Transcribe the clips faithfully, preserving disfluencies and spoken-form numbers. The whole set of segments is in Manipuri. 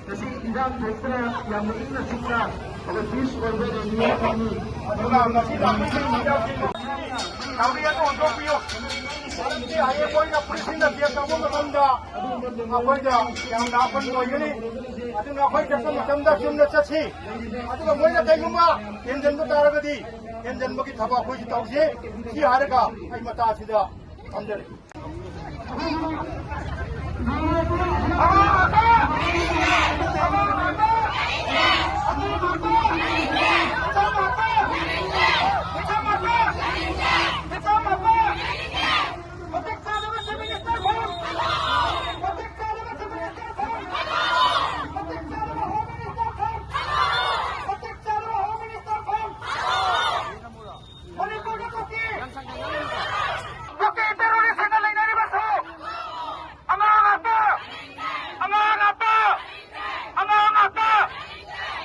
ꯉꯁꯤ ꯏꯔꯥꯡ ꯊꯣꯛꯇꯅ ꯌꯥꯝꯅ ꯏꯪꯅ ꯆꯤꯛꯅ ꯑꯩꯈꯣꯏ peace ꯑꯣꯏꯕ rally ꯑꯃꯅꯤ꯫ ꯑꯗꯨꯅ ꯉꯁꯤ ꯂꯥꯛꯄꯤꯕ ꯃꯤꯌꯥꯝꯁꯤꯡ ꯒꯥꯔꯤ ꯑꯗꯨ ꯍꯟꯗꯣꯛꯄꯤꯌꯨ꯫ ꯃꯔꯝꯗꯤ ꯍꯌꯦꯡ ꯃꯣꯏꯅ ꯄꯨꯂꯤꯁꯁꯤꯡꯅ check ꯇꯧꯕ ꯃꯇꯝꯗ ꯑꯩꯈꯣꯏꯗ ꯌꯥꯝꯅ ꯑꯄꯟꯕ ꯑꯣꯏꯒꯅꯤ꯫ ꯑꯗꯨꯅ ꯑꯩꯈꯣꯏ ꯆꯠꯄ ꯃꯇꯝꯗ ꯆꯨꯝꯅ ꯆꯠꯁꯤ꯫ ꯑꯗꯨꯒ ꯃꯣꯏꯅ ꯀꯩꯒꯨꯝꯕ ꯍꯦꯟꯖꯟꯕ ꯇꯥꯔꯒꯗꯤ ꯍꯦꯟꯖꯟꯕꯒꯤ ꯊꯕꯛ ꯑꯩꯈꯣꯏꯁꯨ ꯇꯧꯁꯤ꯫ ꯁꯤ ꯍꯥꯏꯔꯒ ꯑꯩ ꯃꯇꯥꯁꯤꯗ ꯊꯝꯖꯔꯦ꯫ ꯃꯅꯤꯄꯨꯔꯗ ꯀꯨꯀꯤ, ꯀꯨꯀꯤ terroristꯁꯤꯡꯒ ꯂꯩꯅꯔꯤꯕꯁꯨ ꯑꯉꯥꯡ ꯉꯥꯛꯇ, ꯑꯉꯥꯡ ꯉꯥꯛꯇ, ꯑꯉꯥꯡ ꯉꯥꯛꯇ,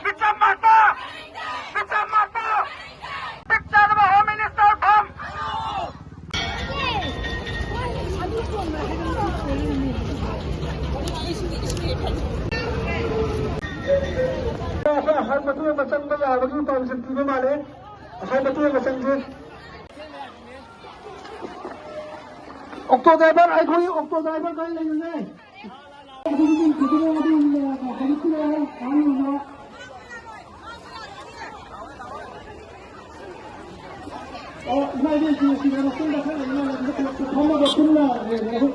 ꯃꯤꯆꯝ ꯉꯥꯛꯇ, ꯃꯤꯆꯝ ꯉꯥꯛꯇ, ꯄꯤꯛ ꯆꯥꯗꯕ Home Minister ꯐꯝ꯫ ꯑꯩꯈꯣꯏ ꯑꯁꯥꯏ ꯃꯇꯨꯡ ꯑꯃ ꯆꯪꯕ ꯌꯥꯕꯒꯤ ꯄꯥꯎꯁꯦ ꯄꯤꯕ ꯃꯥꯜꯂꯦ꯫ ꯑꯁꯥꯏ ꯃꯇꯨꯡ ꯑꯃ ꯆꯪꯁꯦ꯫ ꯑꯣꯛꯇꯣ driver, ꯑꯩꯈꯣꯏ ꯑꯣꯛꯇꯣ driver ꯀꯥꯏ ꯂꯩꯔꯤꯒꯦ? ꯑꯣ, ꯏꯃꯥ ꯏꯕꯦꯟꯁꯤꯡ ꯁꯤꯗ ꯃꯈꯣꯡꯗ ꯈꯔ ꯂꯩꯅ ꯐꯝꯃꯒ ꯄꯨꯟꯅ ꯂꯩꯔꯦ꯫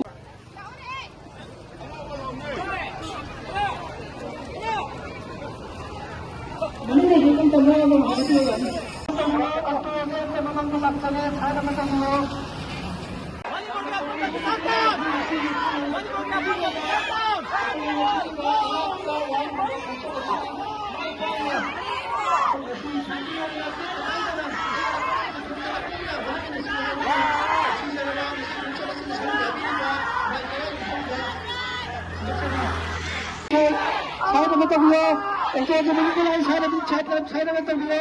Side ꯑꯃ ꯇꯧꯕꯤꯌꯣ꯫ ꯑꯣꯀꯦ, ꯑꯗꯨ ꯃꯅꯤꯄꯨꯔ ꯂꯥꯏꯟ side ꯑꯗꯨ, side, side ꯑꯃ ꯇꯧꯕꯤꯌꯣ꯫